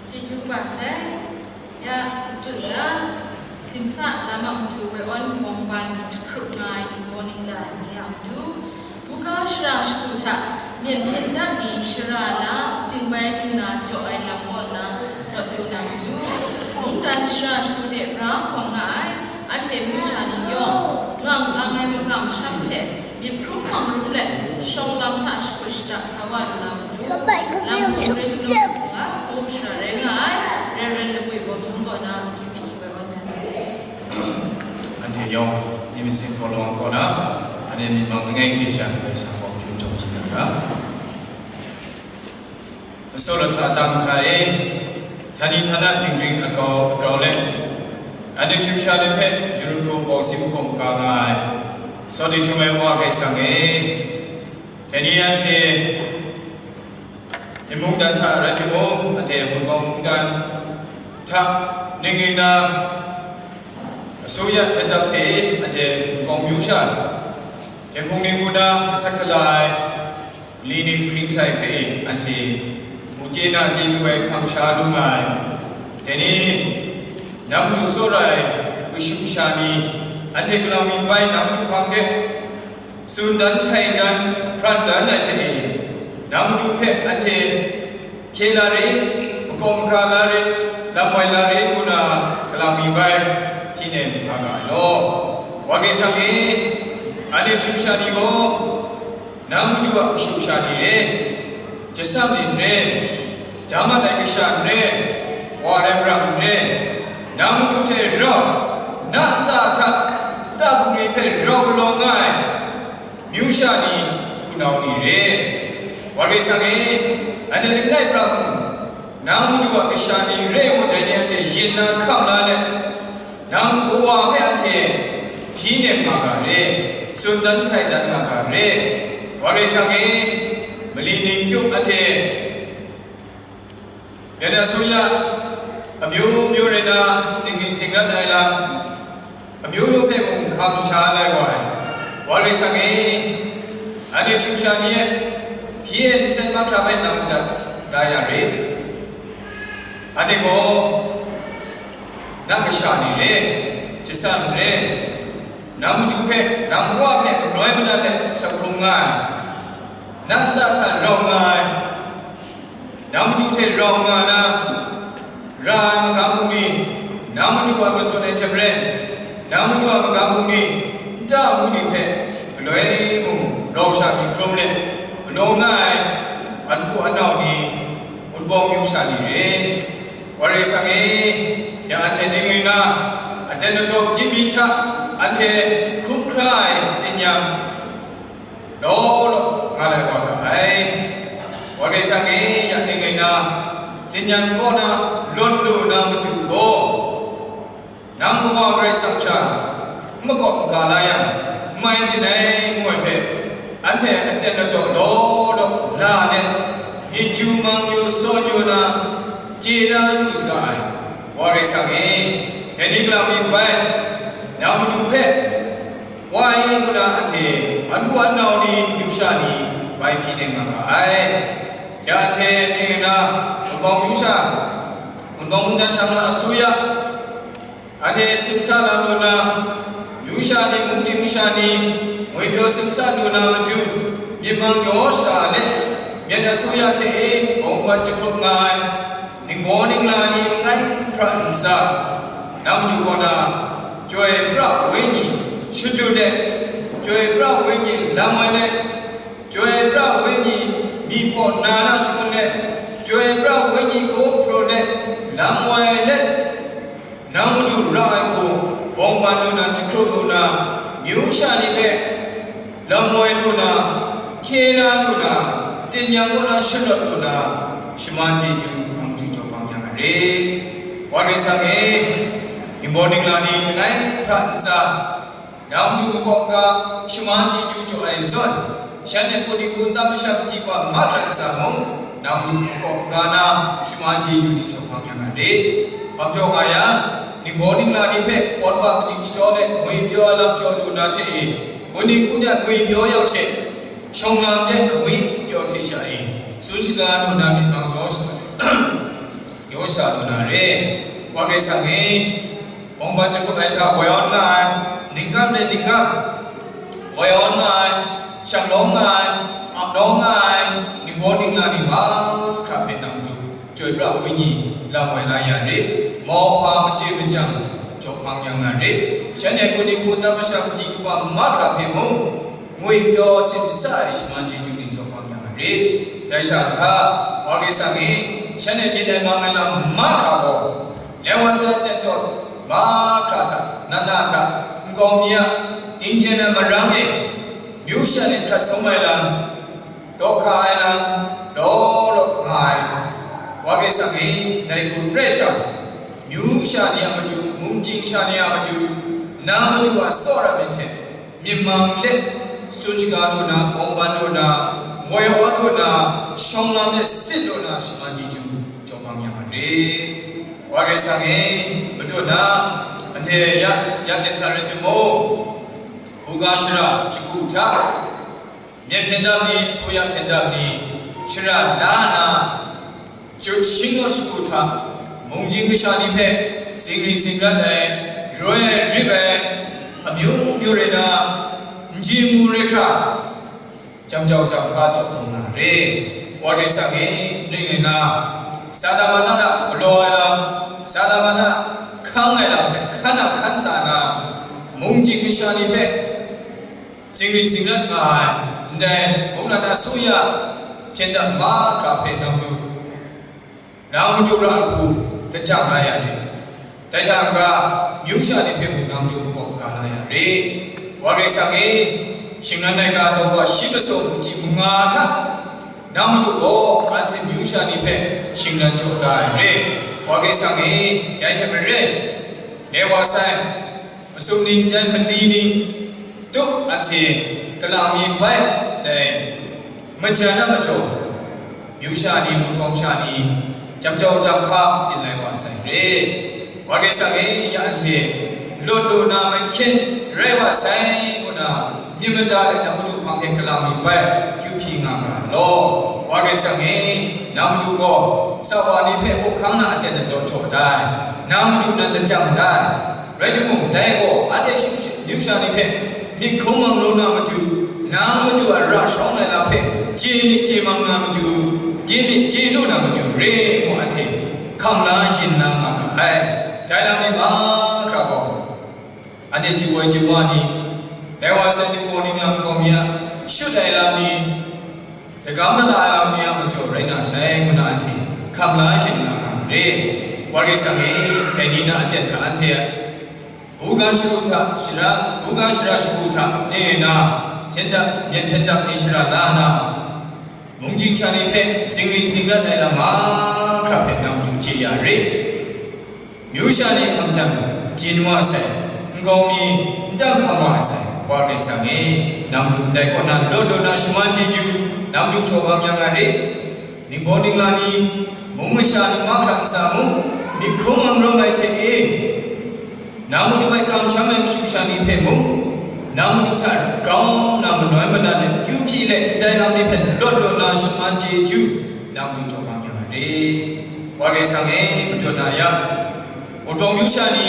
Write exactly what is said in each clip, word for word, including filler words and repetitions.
Chyeju kaba sai, ya matu la, simsa lam a matu woi awn bawng ban jahkrup nga ai Tingbaw ningla ni a matu, buga shara shagu hta myen hpyen dat mi shara la, dingbai dingna jaw ai lam kaw nna rawt yu na matu, mungdan shara shagu de bra hkawm nga ai, anhte myu sha ni yawng, nga wu ang ai makam masham hte, myit hkrum hpang rum let, shawng lam hta shakut shaja sa wa lu na matu, lam hpung rai shalum nga, hkum shara rai nga ai, Reverend Lagwi Bawm Sung kaw na akyu hpyi woi awn ai. Anhte yawng, ni masin hkaw lawang kaw na, anhte myit mang langai hte sha, Karai Kasang gaw akyu jawng hpyi na ra. Masaw lahta dang hta e, htani htana dingring agau, agrau let, anhte hkrinsha ni hpe yunru hpaw si makawp maga nga ai, sawt di htum ai Wa Karai Kasang e, dai ni anhte, Yin mungdan hta rai timung, anhte Wunpawng mungdan hta ning ning na, asuya hten dap hte anhte Wunpawng myu sha, Hkyen Hpung ni ngu na masat gala ai, li ning hpring sai hpe anhte mu chye na chye lu ai hkam sha lu nga ai. Dai ni, nang matu tsawra ai kashu kasha ni, anhte galang mi bai nang matu hpang de, tsun dan hkai dan, hprat dan ai hte e, nang matu hpe anhte hkye la re, makawp maga la re, lam wai la re ngu na galang mi bai, hpyi nem nga ga ai law. Wa Karai Kasang e, anhte hkrinsha ni gaw, nang matu a kashu kasha ni re, jasam ni n re, damat ai kasha n re, wa rai pra n re, nang matu hte rau, na nta hta, nta bungli hpe rau galaw nga ai, myu sha ni, hpunau ni re. Wa Karai Kasang e, anhte langai pra mung, nang matu a kasha ni re ai mung, dai ni anhte yin na hkam la let, nang kawa hpe anhte hpyi nem nga ga re, tsun dan hkai dan nga ga re. Wa Karai Kasang e, mali ning tup anhte, Myen asuya, amyu myu rai na, singri singrat ai lam, amyu myu hpe mung hkam sha lai wa ai, Wa Karai Kasang e, anhte hkrinsha ni e, hpyi e, nsen mahkra hpe nang madat la ya re. Anhte gaw, na kasha ni re, jasam re, nang matu hpe, nang wa hpe, manoi manat let sa hkrum nga ai, na nta hta rau nga ai, nang matu hte rau nga na, ra ai magam bungli, nang matu a matsun ai hte maren, nang matu a magam bungli, nta ngu ni hpe, galoi mung rau sha myit hkrum let, galaw nga ai, anhku anau ni, Wunpawng myu sha ni re. Wa Karai Kasang e, ya anhte ning rai na, aten ataw kajip mi hta, anhte hkrum hkra ai tsin yang, law law nga lai wa ga ai. Wa Karai Kasang e, ya ning rai na, tsin yang kaw na, lawt lu na matu gaw, nang kawa Karai Kasang hta n makawp n ga la yang, n mai byin ai ngu ai hpe, anhte aten ataw law law la let, myit yu mang yu sawn yu na, chye na lu saga ai, Wa Karai Kasang e, dai ni galang myit bai, nang matu hpe, Wa e ngu na anhte, anhku anau ni, myu sha ni, bai hpyi nem nga ga ai. Ya anhte ning rai na, Wunpawng myu sha, Wunpawng mungdan shang na asuya, anhte simsa lam lu na, myu sha ni, mungchying masha ni, ngwipyaw simsa lu na matu, myit mang yaw sha let, myen asuya hte e, bawng wan jahkrup nga ai, ningbaw ningla ni langai hpra ntsa, nang matu kaw na, Chyoi pra Wenyi shadut let, Chyoi pra Wenyi lam wai let, Chyoi pra Wenyi myi hpaw na na shangun let, Chyoi pra Wenyi kaw hpraw let, lam wai let, nang matu ra ai hku, bawng ban lu na, jahkrup lu na, myu sha ni hpe, lam wai lu na, hkye la lu na, tsin yang kaw na sharawt lu na, shaman chyeju nang matu jaw bang yang ai re. Wa Karai Kasang e, ningbaw ningla ni langai hpra ntsa, nang matu makawp ga, shaman chyeju jaw ai zawn, shanhte hpung dingku nta masha kaji pa mahkra ntsa mung, nang matu makawp ga na, shaman chyeju ni jaw bang yang ai re. Hpang jaw nga yang, ningbaw ningla ni hpe pawt wa kadik shadaw let ngwipyaw ai lam jaw lu na hte e, hpung dingku hta ngwipyaw yang she, shawng lam de ngwipyaw hte sha e, tsun shaga lu na myit mang yaw sa, yaw Sa lu na re. Wa Karai Kasang e, bawng bat jahkut ai hta woi awn nga ai, ningkam de ningkam woi awn nga ai, shang lawm nga ai, ap lawm nga ai, ningbaw ningla ni mahkra hpe nang du, chyoi pra Wenyi lam woi la ya re, mauhpa machye machyang jaw hpang yang nga re, shanhte hku ni hku nta masha kaji kaba mahkra hpe mung, ngwi pyaw sin sa ai shaman chyeju ni jaw hpang yang nga re. Dai sha hta, Wa Karai Kasang e, shanhte myit ai mang ai lam mahkra gaw, Lewasa teng tawn mahkra hta, nana hta, nkau mi a, tingkyen ai marang e, myu sha ni hkrat sawm ai lam, dawhka ai lam, law law nga ai, Wa Karai Kasang e, dai hku rai sha, myu sha ni a matu, mungchying sha ni a matu, nang matu a tsawra myit hte, myit mang let, tsun shaga lu na, bawng ban lu na, woi awn lu na, shawng lam let sit lu na, shaman chyeju jaw hpang yang nga re. Wa Karai Kasang e, madu na, anhte ya, ya ten hta rai timung, buga shara shagu hta, myit hpyen dam ni, asuya hpyen dam ni, shara la na, chyu shing naw shagu hta, mungchying masha ni hpe, zingri zingrat ai, roi ai, rip ai, amyu myu rai na, n ji mu rai hkra, jam jau jam hka jaw taw nga re. Wa Karai Kasang e, ning rai na, Satan manang a galaw ai lam, Satan manang a hkang ai lam hpe hkan a hkan sa na, mungchying masha ni hpe zingri zingrat nga ai, ndai mungdan asuya hpyen dam mahkra hpe nang du, nang madu ra ai hku lajang la ya re. Dai hta n-ga, myu sha ni hpe mung nang du makawp ga la ya re. Wa Karai Kasang e, shingran ai ga daw wa shi masum machyi manga hta, nang madu gaw anhte myu sha ni hpe shingran jaw da ai re. Wa Karai Kasang e, dai hte maren, Lewasa ai, masum ning jan mali ning, tup anhte kalang mi bai, dai majan a majaw, myu sha ni, wunpawng sha ni, jam jau jam hka, tin lai wa sai re. Wa Karai Kasang e, ya anhte, lawt lu na mahkyen rai wa sai, ngu na, myit mada let nang madu hpang hte kalang mi bai, kyu hpyi nga ga law. Wa Karai Kasang e, nang madu gaw, sa wa ni hpe up hkang na aten ladaw jaw da ai, nang madu nan lajang da ai. Rai timung, dai gaw, anhte shu, shu, myu sha ni hpe, myit hkrung mang rawng na matu, nang madu a ra shawng ai lam hpe, chye myit chye mang na matu, chye myit chye lu na matu, re ngu anhte hkam la yin na nga ga ai. Dai lam ni mahkra gaw, anhte chyu ai chyu wa ni, dai wa sai ni gaw ninglang kau mi a, shut ai lam ni, dagam mala ai lam ni a majaw rai nga sai, ngu na anhte hkam la hkyen nga nga re. Wa Karai Kasang e, dai ni na aten hta anhte a buga shagu hta, shara, buga shara shagu hta, e na, hpyen dap, myit hpyen dap ni shara la na, mungchying sha ni hpe zingri zingrat ai lam mahkra hpe nang madu chye ya re. Myu sha ni hkam jang, jin wa sai, nkau mi, n dang hkam wa sai, Wa Karai Kasang e, nang madu ndai kaw na lawt lawt na shaman chyeju, nang madu jaw bang yang a re. Ningbaw ningla ni, mung masha ni mahkra n sa mung, myit hkrung mang rawng ai hte e, nang madu bai kamsham ai kashu kasha ni hpe mung, nang madu hta grau na manoi manat let, kyu hpyi let, ndai lam ni hpe lawt lawt na shaman chyeju, nang madu jaw bang yang a re. Wa Karai Kasang e, madu na ya, wunpawng myu sha ni,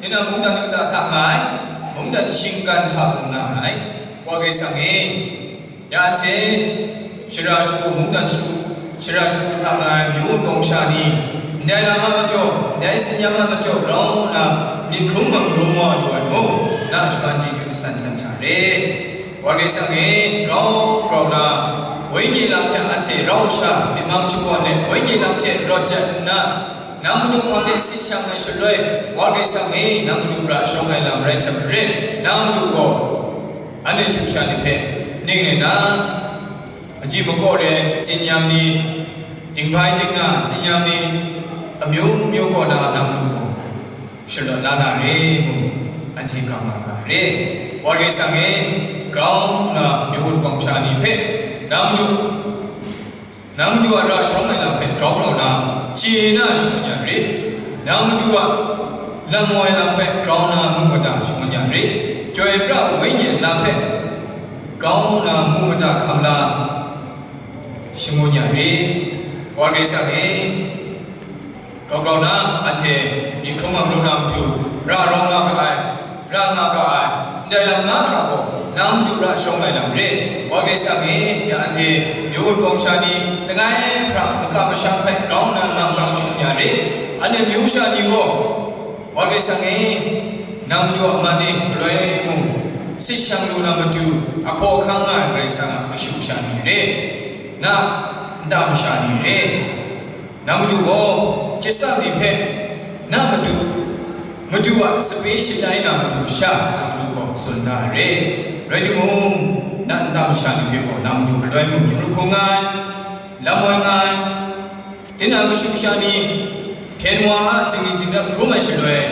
tinang mungdan kata hta nga ai, mungdan shinggan hta mung nga ai, Wa Karai Kasang e, ya hte, shara shagu mungdan shagu, shara shagu hta nga ai myu wunpawng sha ni, ndai lam a majaw, ndai tsin-yam a majaw grau nna myit hkrung mang rawng wa lu ai mung, na shaman chyeju san san hta re. Wa Karai Kasang e, grau grau na, wenyi lam hte anhte rau sha myit mang shakawn ai wenyi lam hte rawt jat nna, nang madu hpang de sit shang ai shaloi, Wa Karai Kasang e, nang madu ra shawng ai lam rai hte maren, nang madu gaw, anhte shu sha ni hpe, ning rai na, maji makaw re tsin-yam ni, dinghpai dingna tsin-yam ni, amyu myu kaw na nang madu gaw, shalawt la na re mung, anhte ga nga ga re. Wa Karai Kasang e, grau nna myu wunpawng sha ni hpe, nang madu, nang madu a ra shawng ai lam hpe grau grau na, chye na shangun ya re. Nang madu a lam woi lam hpe grau na mu mada shangun ya re. Chyoi pra wenyi lam hpe grau na mu mada hkam la shangun ya re. Wa Karai Kasang e, Grau grau na, anhte myit hkrum hkrung na matu, ra rawng nga ga ai, ra nga ga ai, ndai lam na hkra gaw, nang matu ra shawng ai lam re. Wa Karai Kasang e, ya anhte, myu wun gawng sha ni, langai hpra, makam masham hpe grau nna, nang kang shangun ya re. Anhte myu sha ni gaw, Wa Karai Kasang e, nang matu a man e, galoi mung, sit shang lu na matu, ahkaw ahkang nga ai Karai Kasang a kashu kasha ni re, na nta masha ni re. Nang matu gaw, chyasam ni hpe, na matu, matu a sape shatai na matu sha, nang matu gaw tsun da ai re. Rai timung, na nta masha ni hpe gaw, nang matu galoi mung chyaru hkrum nga ai, lam woi nga ai, tinang kashu kasha ni, hpyen wa a zingri zingrat hkrum ai shaloi,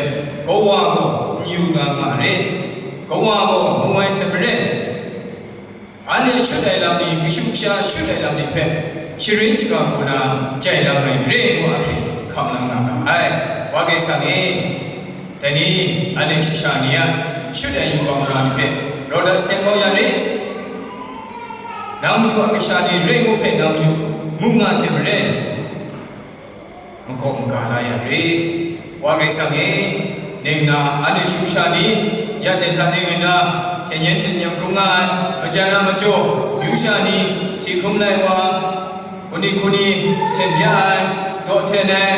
kawa gaw n yu nga nga re, kawa gaw mu ai hte maren, anhte shut ai lam ni, kashu kasha shut ai lam ni hpe, sharin shaga hku na jai lang ai re ngu a hpe hkam lang nga ga ai. Wa Karai Kasang e, dai ni, anhte kashu kasha ni a shut ai yubak mara ni hpe, rawt dat seng kau ya re. Nang matu a kasha ni re ngu hpe nang matu mu nga hte maren, makawp maga la ya re. Wa Karai Kasang e, ning na anhte kashu kasha ni, ya ten hta ning nna, hkyen yen tsin nyam hkrum nga ai, majan a majaw, myu sha ni, si hkrum lai wa, hkuni hkuni, hten bya ai, daw hten ai,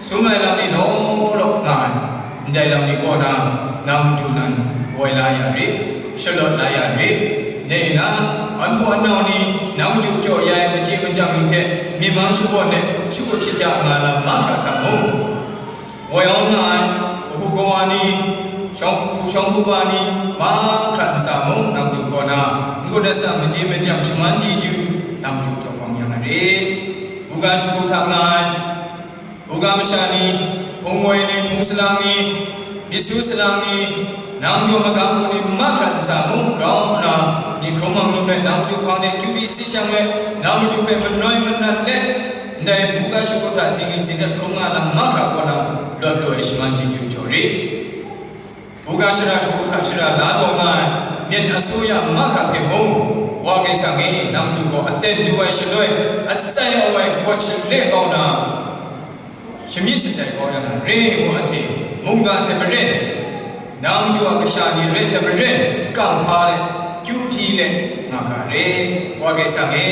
sum ai lam ni law law nga ai, ndai lam ni kaw na, nang matu nan woi la ya re, shalawt la ya re. Dai na, anhku anau ni, nang matu jaw ya ai machye machyang ni hte, myi mang shakawn de, shakut shaja nga lam mahkra hta mung, woi awn nga ai, kahu kawa ni, shawng, hpu shawng hpu ba ni, mahkra ntsa mung, nang matu kaw na, n-gun atsam machye machyang shaman chyeju, nang matu jaw hpang yang ai re. Buga shagu hta nga ai, buga masha ni, hpung woi ni, hpung salang ni, myit su salang ni, nang jaw magam hku ni mahkra ntsa mung grau nna, myit hkrum hkrung let nang matu hpang de kyu byi si shang let, nang matu hpe manoi manat let, ndai buga shagu hta zingri zingrat hkrum nga lam mahkra kaw na, lawt lu ai shaman chyeju jaw re. Buga shara shagu hta shara la taw nga ai, myit asu ya mahkra hpe mung, Wa Karai Kasang e, nang matu gaw aten du ai shaloi, atsai awai gawt shale kau na, shamyit shatsai kau ya na, re ngu a hte, mungga hte maren, nang matu a kasha ni re hte maren, kang hpa let, kyu hpyi let, nga ga re. Wa Karai Kasang e,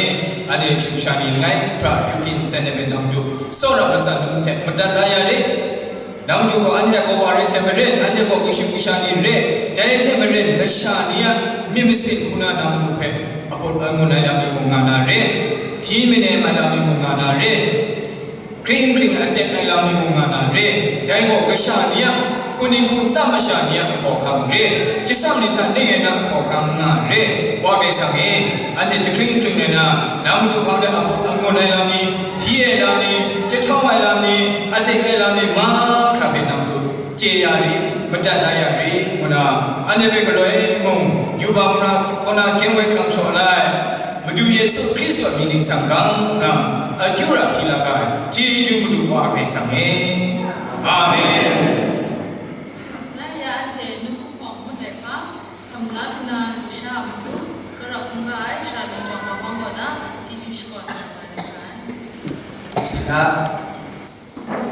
anhte kashu kasha ni langai hpra kyu hpyi ntsa ai hpe nang matu, tsawra matsan num hte madat la ya re. Nang matu gaw anhte a kawa re hte maren, anhte gaw kashu kasha ni re, dai hte maren kasha ni a myit masin hku na nang matu hpe aput angun ai lam ni mung nga na re, hpyi manem ai lam ni mung nga na re, hkring hkring aten ai lam ni mung nga na re, dai gaw kasha ni a, hkuni hkun ta masha ni a ahkaw ahkang re, chyasam ni hta ning rai na ahkaw ahkang nga re, Wa Karai Kasang e, anhte jahkring hkring rai na, nang matu hpang de aput angun ai lam ni, hpyi ai lam ni, jahtau ai lam ni, aten ai lam ni, mahkra hpe nang matu chye ya ri, madat la ya ri, ngu na, anhte hpe galoi mung, yubak mara kaw na hkyeng woi hkrang shaw la ai, Madu Yesu Hkristu a mying ningsang gang nna, akyu ra hpyi la ga ai, chyeju Madu Wa Karai Kasang e. Amen. Isaya anhte nawku hpawng ngut ai hpa, hkam la lu na lusha a matu, tsawra hkungga ai shara lawjawng wa hpawng kaw na, chyeju shakawn na ai.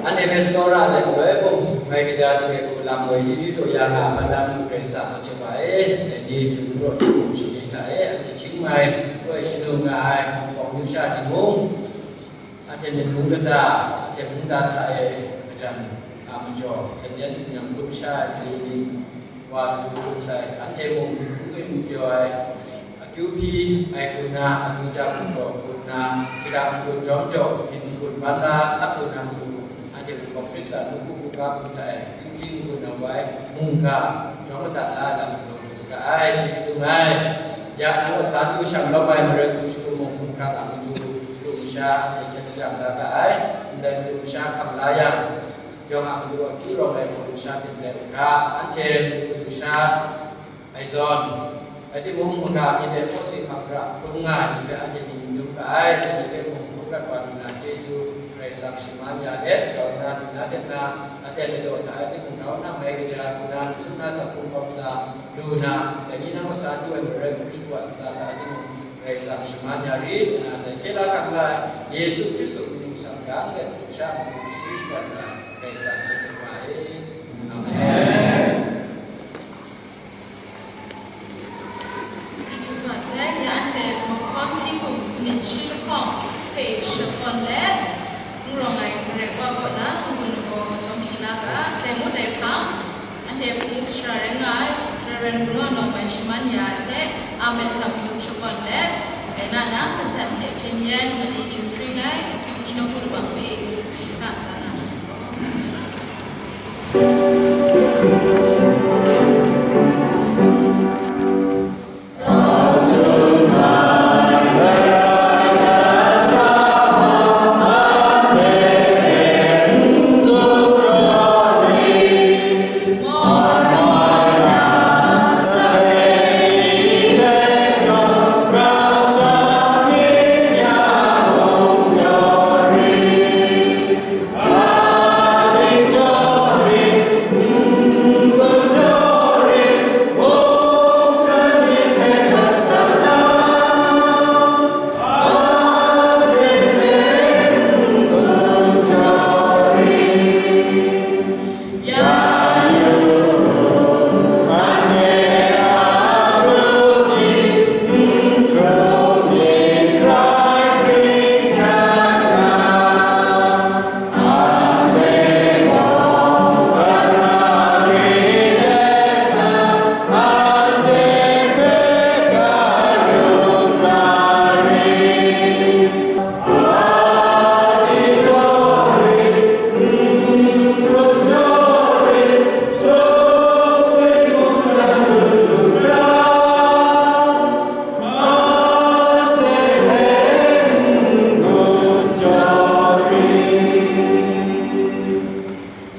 Anhte hpe tsawra ai galoi mung, ngai kaja hte hku lam woi chyeju taw ya nga ai, Madu Madu Karai Kasang a Chyum ai, dai ni Chyum Madu Chyum Mung Shani hta e, anhte hkying mai, koi shanung nga ai, hpawng lusha ni mung, anhte myit hpung kata, anhte hpung da hta e, majan a majaw, hkyen yen tsin nyam hkrum sha ai, dai ni, wa laju hkrum sai, anhte mung n-gun n-pyaw ai, akyu hpyi ai hku nna, akyu jang hkraw hku nna, shada n-gun jawm jaw, myit n-gun ban la hkap lu na matu, anhte mung gaw Hkristan nawku hkungga hku hta e, akyu hpyi n-gun na wai, mungga, jawm madat la ai lam galaw lu saga ai, chyeju dum ai. Ya nang a sa du shang lawm ai, Marai Hkum Shagu Mung hkumhkrang a matu, madu masha, anhte hkyen lajang la ga ai, ndai madu masha hkam la yang, yawng a matu akyu rawng ai madu masha hpyen tai u ga, anhte madu masha ai zawn, rai timung, mungga myit de kawsi hkam hkra hkrum nga ai ni hpe anhte myit n dum ga ai, dai ni hpe mung hkrum rat wa lu na chyeju Karai Kasang shaman ya let, grau nna, lu na let na, aten ladaw hta rai timung, grau nna mai kaja hku na, lu na saphung kawm sa lu na, dai ni nang a sa du ai Marai Hkum Shagu a ntsa hta rai timung, Karai Kasang shaman ya rit nna, dai hte la hkam la ai Yesu Hkristu mying ningsang gang let, sha mung, Karai Kasang hpe chyeju ma e. Amen. Chyeju ma sai, ya anhte mahkawn htingbu sanit shi lahkawng hpe shakawn let, n rawng ai Karai Wa kaw na n-gun lagaw jawm hkyi la ga, dai ngut ai hpang, anhte hpung sara rai nga ai, Reverend Bruno Nawm Mai Shaman ya hte, Amen htam tsun shakawn let, dai na na, majan hte hkyen yen, mali ning hpring ai, akyu hpyi nawku labang hpe, sa da na.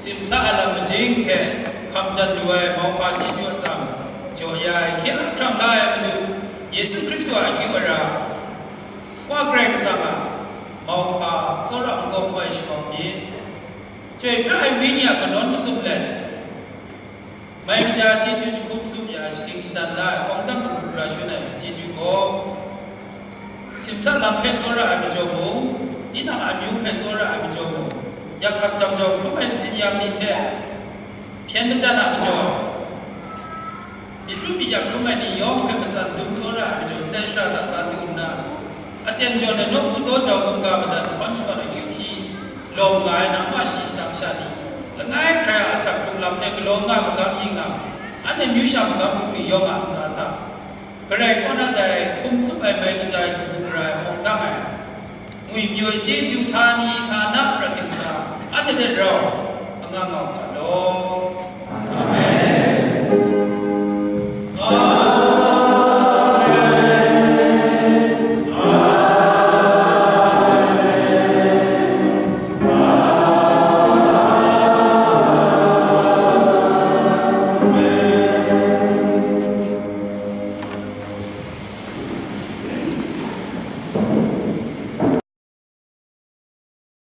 Simsa a lam majing hte hkam jan lu ai mauhpa chyeju atsam, jaw ya ai, hkye la hkram la ai Madu, Yesu Hkristu a akyu ara, Wa Karai Kasang a mauhpa tsawra n-gaw n-gawai shamawng myit. Chyoi pra ai Wenyi a kanawn mazum let, mai kaja chyeju jahkum tsup ya, shagying shadan la ai, awng dang kabu gara shun ai chyeju gaw, simsa lam hpe tsawra ai majaw mung, tinang a amyu hpe tsawra ai majaw mung, yak hkak jam jau hkrum ai tsinyam ni hte hpyen majan a majaw, myit hkrum myit yak hkrum ai ni yawng hpe matsan dum tsawra ai majaw, ndai shara hta sa du nna, aten jaw ai nawku taw jau mungga madat mahkawn shakawn akyu hpyi lawm nga ai nang wa shi shadang sha ni, langai hkrai a asak hkrung lam hte galaw nga magam yi nga, anhte myu sha magam bungli yawng a ntsa hta, Karai kaw na dai hkum tsup ai mai kaja ai kabu gara ai awng dang ai, ngwipyaw ai chyeju htani htana prat dingsa, anhte hte rau anga nga u ga law.